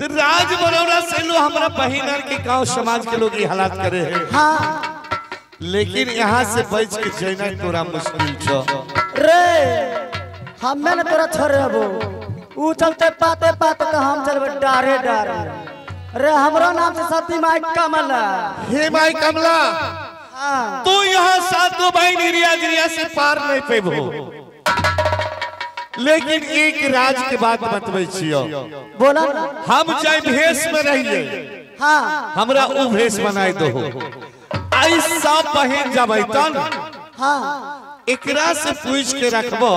तो राज बरौरा से लो हमरा बहिन के गांव समाज के लोग ये हालात करे है। हाँ लेकिन यहाँ से बच के जाना तोरा मुश्किल छो रे। हमें न तोरा छोड़बो ऊ चलते पाते पाते तो हम चलबे डारे डारे रे। हमरो नाम से सती माई कमला। हे माई कमला हाँ। तू यहाँ सातों भाई निरिया जिरिया से पार नहीं पेबो। लेकिन एक राज के बात बतबै छियो। बोला। हम चाहे भेष में रहिए हाँ हमरा ऊ भेष बनाई दो। आई सब बहन जबै तन हाँ एकरा से पूछ के रखबो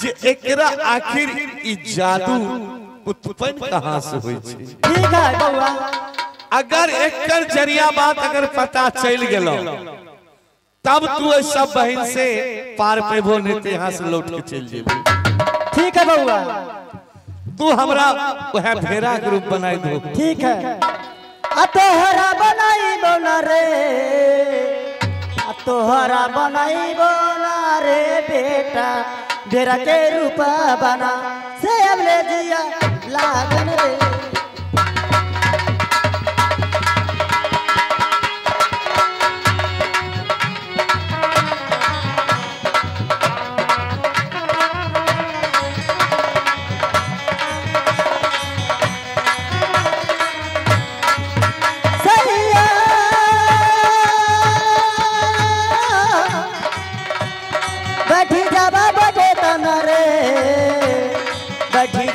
जे एकरा आखिर ई जादू उत्पन्न कहाँ से होई छै। ठीक है बउआ। अगर एकर जरिया बात अगर पता चल गेलो तब तू सब बहन से पार पेबो नहीं तो यहाँ से लौट के चल जेबो। ठीक है बउआ। तू हमरा वह भेड़ा ग्रुप बनाई दो। ठीक है। आ तोहरा बनाई बोला रे, आ तोहरा बनाई बोला रे बेटा भेड़ा के रूप बना से अब ले जिया लागन रे।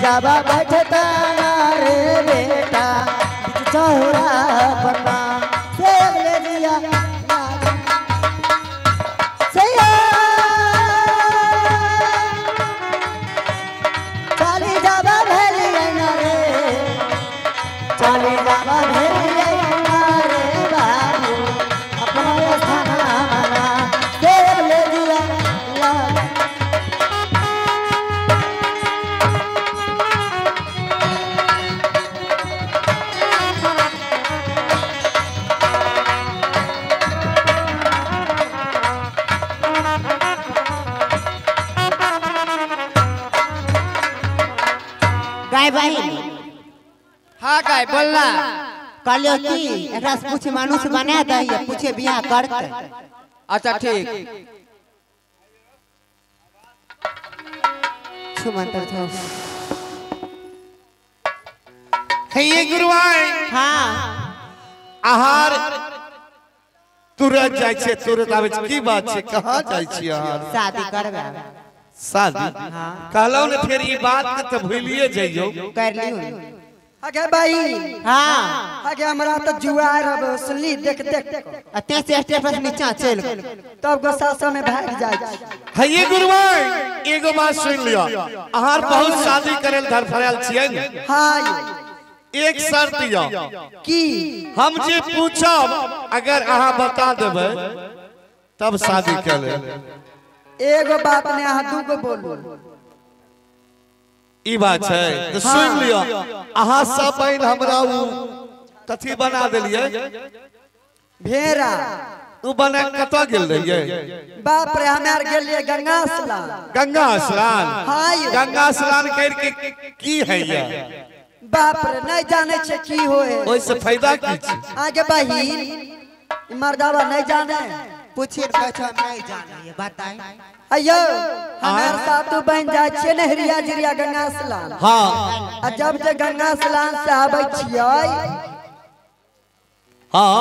जाबा बैठता रे बेटा चौरा पन्ना से ले लिया चाली जाबा भेली रे, चाली जाबा भेली रे बाबू अपना स्थाना से ले लिया। गाय बहिन हाँ गाय बोलना कहलियो की एकरा से पूछे मानुष बना दही पूछे बियाह करते। अच्छा ठीक। छुमंतर छो हे ये गुरुआई हाँ आहार तुरंत जाय छे तुरंत आबै छे की बात छे कहाँ जाय छी आहार? शादी करबे। शादी कहलौ ने फिर ई बात के त भूलिए जइयो। कर लियो अगे भाई हाँ अगे हमरा तो जुआ रहबो सुनली देख देख अते से स्टेप पर नीचा चल तब गोसा में भाग जाय छी। हे ये गुरुआई एगो बात सुन लियो आहार बहुत शादी करेल धरफड़ायल छियै ने। हां एक शर्त यो की हम जे पूछब अगर अहाँ बता देबै तब शादी कर ले। एगो बात ने अहाँ दूगो बोलू ई बात है तो सुन लियो अहाँ सब बहन हमरा उ कथी बना देलियै भेड़ा उ बना कतऽ गेल रहियै? बाप रे हम आर गेलियै गंगा स्नान। गंगा स्नान हां गंगा स्नान करके की है ये? बाप रे नहीं जाने छे की होए ओइसे फायदा की छै? आगे बहिन मर्दावा नहीं जाने पूछिए कहै हम नहीं जाने बताई। अयो हमार सातु बहन जाय छियै नहरिया जिरिया गंगा स्नान। हां आ जब जे गंगा स्नान से आबै छियै हां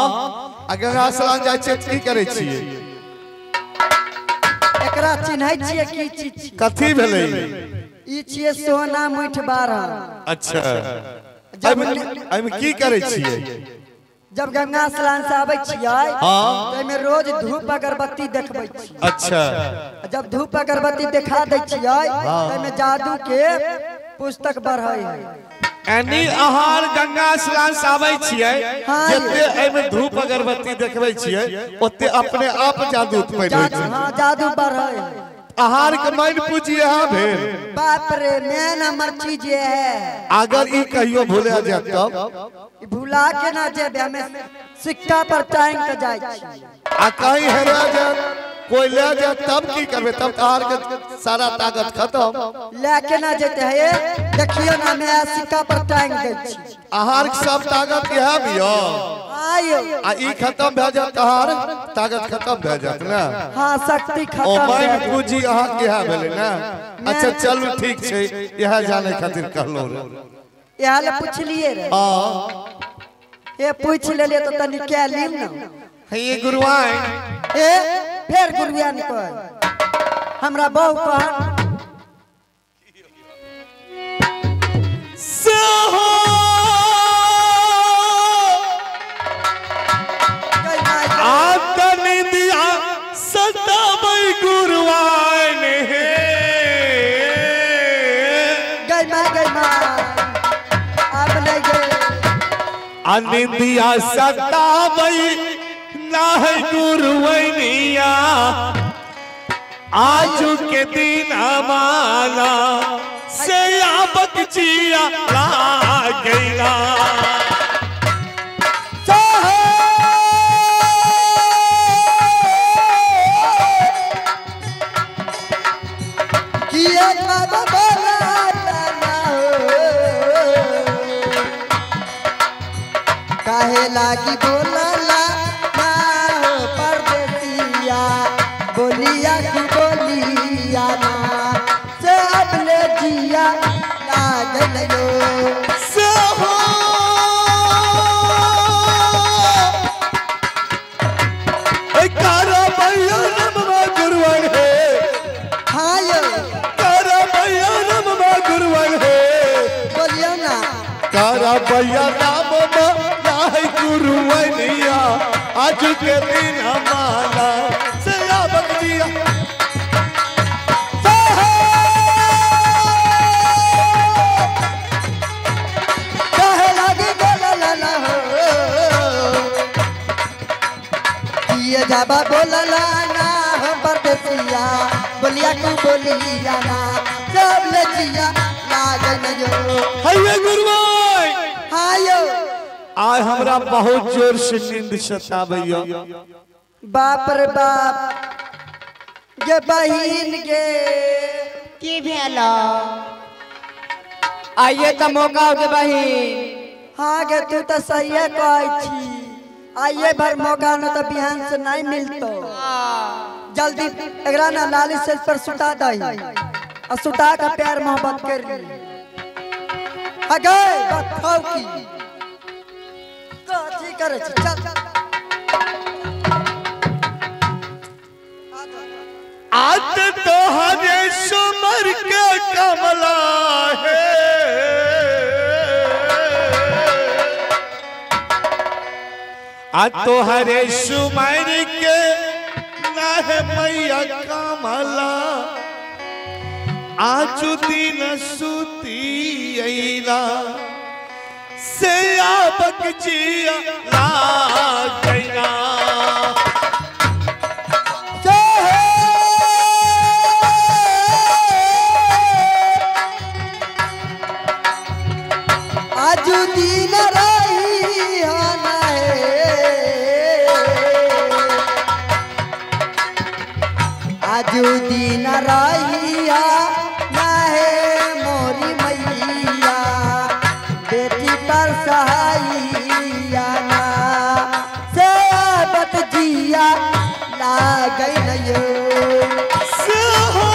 आ गंगा स्नान जाय छियै की करै छियै? एकरा चिन्है छियै की चीज छियै? कथी भेलै ई छियै सोना मुठ 12। अच्छा एहिमे की करै छियै? जब गंगा स्नान से आबै छियै हां तैमे रोज धूप अगरबत्ती देखबै छियै। अच्छा जब धूप अगरबत्ती देखा दै छियै तैमे जादू के पुस्तक बढ़ै है। एनी आहार गंगा स्नान से आबै छियै जते एहिमे धूप अगरबत्ती देखबै छियै ओते अपने आप जादू उत्पन्न होइ छै। हां जादू बढ़ै है। आहार के मन पूजी यहाँ भेल। बाप रे मेन हमर चीज ये है। अगर ई कहियो भूले जाए तब भुला के ना जेबे, हमें सिक्का पर टांग के जाय छी। आ कहीं हेरा जाए कोई ले जाए तब की करबे तब तहार के सारा ताकत खत्म ले के ना जेते है देखियो ना मैं सिक्का पर टांग दै छी आहार के सब ताकत इहा बियो आयो आ ई खत्म भए जात तहार ताकत खत्म भए जात ना हां शक्ति खत्म ओ मैं पूंजी अहाँ के इहा भेलै ना अच्छा चलू ठीक छै इहा जाने खातिर कहलो रे इहा ले पुछलिए रे हां ए पूछ लेलिए तो तनी के लीम ना हे गुरुआई ए फिर गुरुआन कह हमरा बहु कह से हो आतन दिया सताबै गुरुआन हे गई मां अब नहीं गए अनिंदिया सताबै ना है गुरुवैनिया आज के दिन माना से आबक जिया लागैला किया बाबा बोला ना हो काहे लागी बोला ना हो परदेसिया बोलिया की बोलिया ना से अपने जिया लागल यो से हो कारा भैया नमवा गुरुवर हे हाँ यो कारा भैया नमवा गुरुवर हे बोलियो ना कारा भैया नाम ना गुरुवनिया आज के दिन हमारा से आबक जिया काहे लागी बोला ना हो किए जाबा बोला ना हो परदेसिया बोलिया तू बोलिया ना सब ले जिया लागल यो हइये गुरुवाई हाँ यो आय हमरा बहुत जोर से नींद सताबैया बाप रे बाप गे बहिन गे की भेल आइए तो मौका हो गए बहिन हाँ गे तू तो सही कहै छी आइए भर मौका न तो बिहान से नहीं मिलतो जल्दी एकरा ना लाली सेज पर सुता दही आ सुता का प्यार मोहब्बत कर ली अगे बताओ की कथी करे छी चल आज तो हरे सुमर के कमला है आज तो हरे सुमर के ना है मैया कमला आज दिन सुती अइला से आबक जिया लागैला आजू दिन रही हना है आजू दिन रही ना है मोरी मैया बेटी पर सहाइया ना से बत जिया लागल यो से हो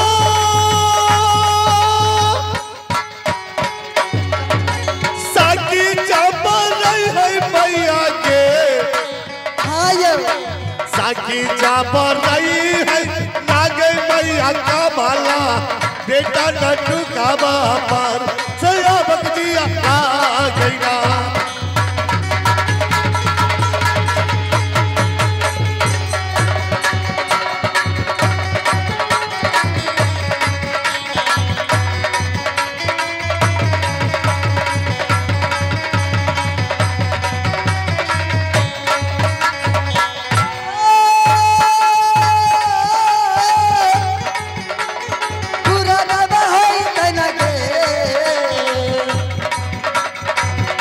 साकी चापा रही है मैया के हाय साकी चापा रही है नागे मैया का बाला बेटा नटू का बापर सया बकजिया आ गईला पूरा गाबा होई तैना के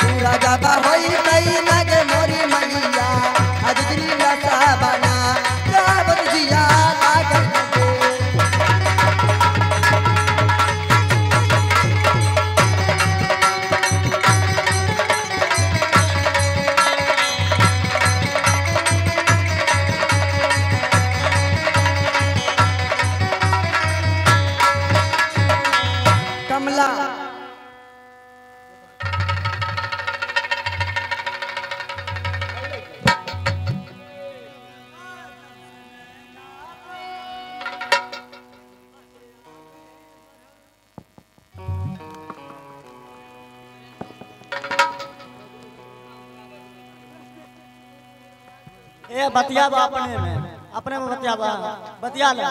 पूरा गाबा होई तैना के मोरी मैया आज दिलिया साबाना साबत जिया लाग ए बतियाबा अपने में, अपने में बतियाबा, बतिया ले।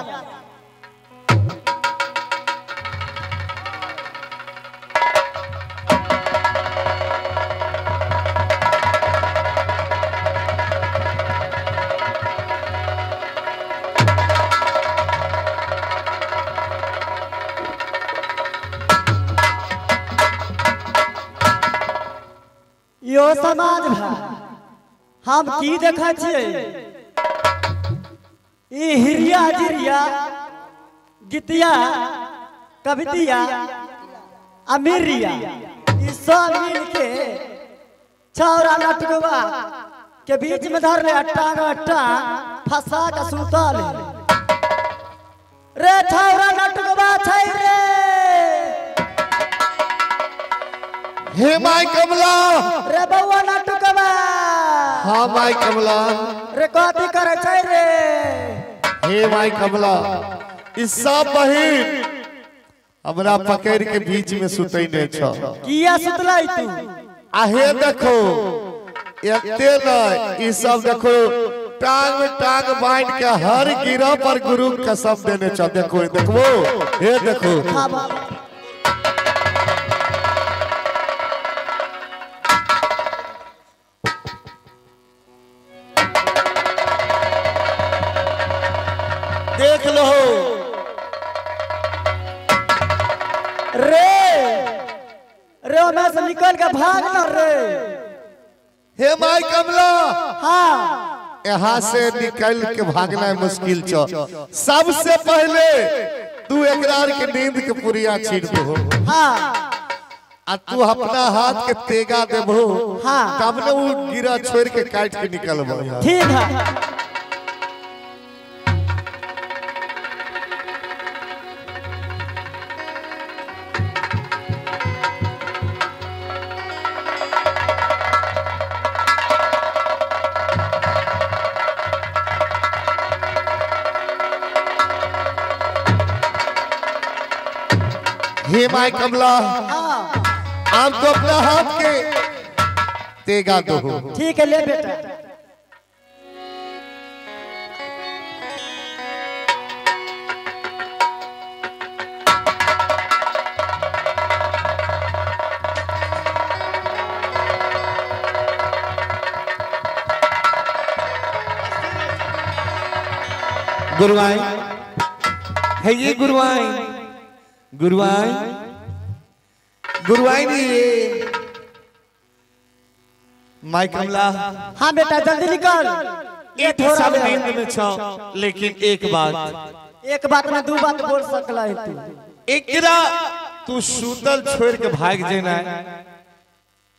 यो समाज भाई हम की देखा छियै ई हिरिया जिरिया गीतिया कवितिया अमीरिया ई सब मिल के छौरा लटकवा के बीच में धर ले टांग टांग फंसा के सुतल रे छौरा लटकवा छै रे। हे my कमला रे बउआ लटकवा। हाँ my कमला रे कथी करे छै रे। हे my कमला इस सब बहिन हमरा पकड़ के बीच में सुतैने छ। किया सुतलै तू? आहे देखो एते न ई सब देखो टांग में टांग बांध के हर गिरह पर गुरु कसम देने छ। देखो देखो हे देखो देख लो रे रे मैं से निकल के भाग न रे। हे my कमला हाँ यहाँ से निकल के भागना मुश्किल छ। सबसे पहले तू एकरार के नींद के पुरिया छीट दो। हाँ आ तू अपना हाथ के तेगा देबो। हाँ तब ने वो गिरा छोड़ के काट के निकलबो। ठीक है हे my कमला आप तो अपना हाथ के तेगा दो। ठीक है ले बेटा। गुरुआई है ये गुरुआई गुरुआई गुरुआई नहीं ये my कमला। हाँ बेटा जल्दी निकल। ये तो सब नींद में छो लेकिन एक बात में दो बात बोल सकला है तू। एकरा तू सूतल छोड़ के भाग जेना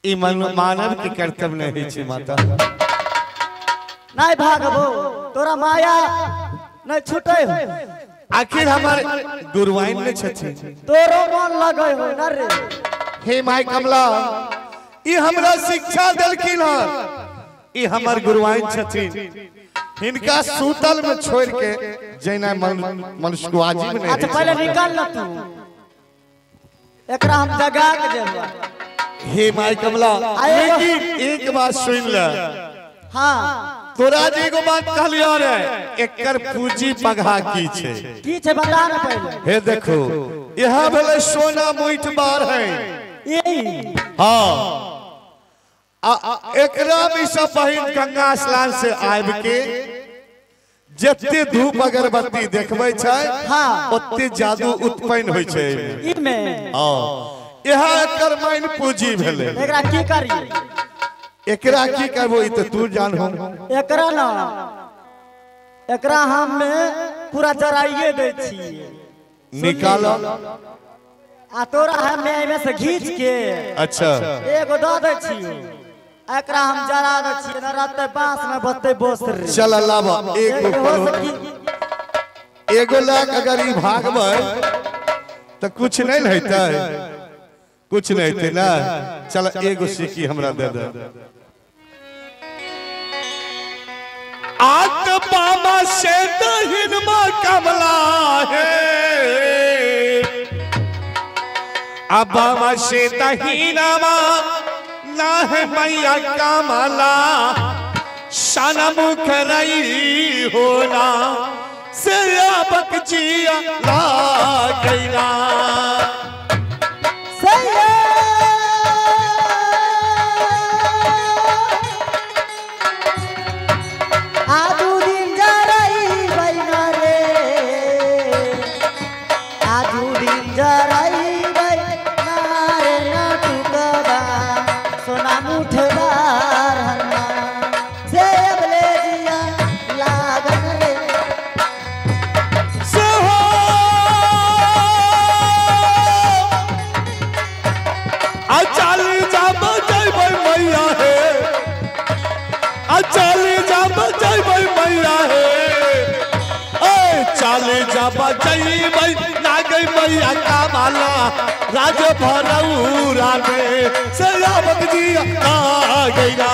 ई मानव के कर्तव्य नहीं छे माता। नहीं भागबो तोरा माया नहीं छूटे हो। आखिर हमारे गुरुआइन ने छथि तोरो मन लगे हो न रे। हे my कमला ई हमरा शिक्षा देलखिन हन। ई हमर गुरुआइन छथिन। हिनका सूतल में छोड़ के जेना मनुष्य को आजीव नहीं। अच्छा पहले निकल न तू एकरा हम जगा के देबो। हे my कमला लेकिन एक बात सुन ले। हाँ तोरा जे एगो बात कहलियो रे एकर पूंजी पगहा की छे की छे बता न पहले। हे देखो यहां भेलै सोना मुठ बार है यही। हाँ एकरा में सब बहिन गंगा स्नान से आबि के जते धूप अगरबत्ती देखबै छै। हाँ ओते जादू उत्पन्न होइ छै इमे। हाँ यहां एकर माइन पूंजी भेलै। एकरा की करी? एकरा की करबो ई तो तू जानहो। एकरा ना एकरा हम में पूरा जराइए दै छी निकाल आ तोरा हम एमे से घीच के अच्छा एगो the they छी एकरा हम जरा दै छी न रहते बांस में बत्ते बोस रे। चल लावा एगो एगो लाख अगर ई भागबै त कुछ नहीं हेतै कुछ नहीं हेतै ना। चल एगो सिक्की हमरा दे दे। आत बामा से दहिन मा कमला है अब से दहिना मा ना है मैया कमला शाना मुख रही होना से आबक जिया लागैना। मैया का माला राज भरौरा में सयाबक जी आ गई ना।